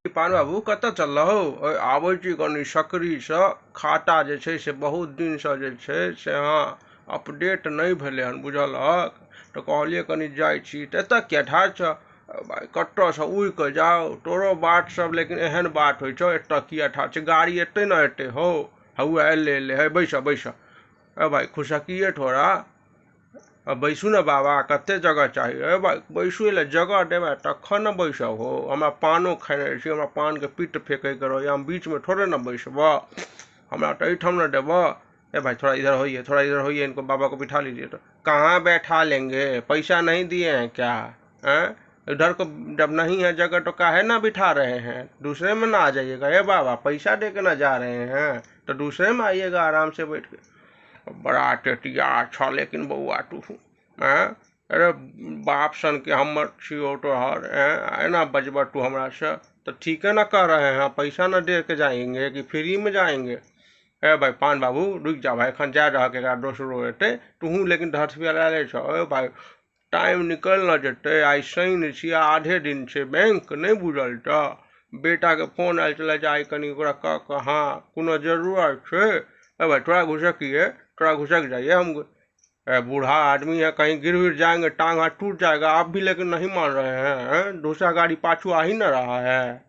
पान बाबू कतऽ चललहो? आबै छी कनी सकरीसँ। खाता जे छै से बहुत दिनसँ जे छै से हँ अपडेट नहि भेलै हन, बुझलहक? तऽ कहलियै कनी जाइ छी। तऽ एतऽ किया ठाढ़ छह? कतऽसँ उड़ि कऽ जाउ तोरो बात सब, लेकिन एहन बात होइ छौ। एतऽ किया ठाढ़ छै? गाड़ी एतै ने एतै हौ। हौआ एलै एलै हे, बैसऽ बैसऽ। ए भाइ, खुसकिए थोड़ा। बैसू ने बाबा, कते जगह चाही? ए भाइ, बैसू लए जगह देबै तखन ने बैसब हो। हमरा पानो खेने छी, हमरा पानके पित्त फेकैके रहैए। हम बीचमे थोड़े ने बैसबऽ, हमरा तऽ एहिठाम ने देबऽ। ए भाई, थोड़ा इधर होइए, थोड़ा इधर होइए, इनको बाबा को बिठा लीजिए। तो कहाँ बैठा लेंगे? पैसा नहीं दिए हैं क्या? हैं, इधर को जब नहीं है जगह तो काहे ना बिठा रहे हैं? दूसरे में ना आ जाइएगा। ए बाबा, पैसा दे के ना जा रहे हैं तो दूसरे में आइएगा आराम से बैठ के। बड़ा टेटिया छ लेकिन बौआ तू। हैं, अरे बाप सन के हमर छियौ तोहर। हैं, एना बजबऽ तू हमरा से? तो ठीके ना कह रहे हैं, पैसा ना दे के जाएंगे कि फ्री में जाएंगे? ए भाइ पान बाबू, रुकि जा भाइ, एखन जा रहक, एकरा दोसरो एतै। तुहूँ लेकिन धसफेराले छह। ए भाइ, टाइम निकलि न जेतै। आइ शनि छियै, आधे दिन छै बैंक, नहि बुझल तऽ? बेटाके फोन आयल छलै जे आइ कनि ओकरा कऽ कऽ हँ कोनो जरूरत छै। ए भाई, थोड़ा घुसकिए, थोड़ा घुसक जाइए। हम बूढ़ा आदमी है, कहीं गिर उर जाएंगे, टांग हाथ टूट जाएगा। आप भी लेकिन नहीं मान रहे हैं, हैं? दूसरा गाड़ी पाछू आ ही ना रहा है।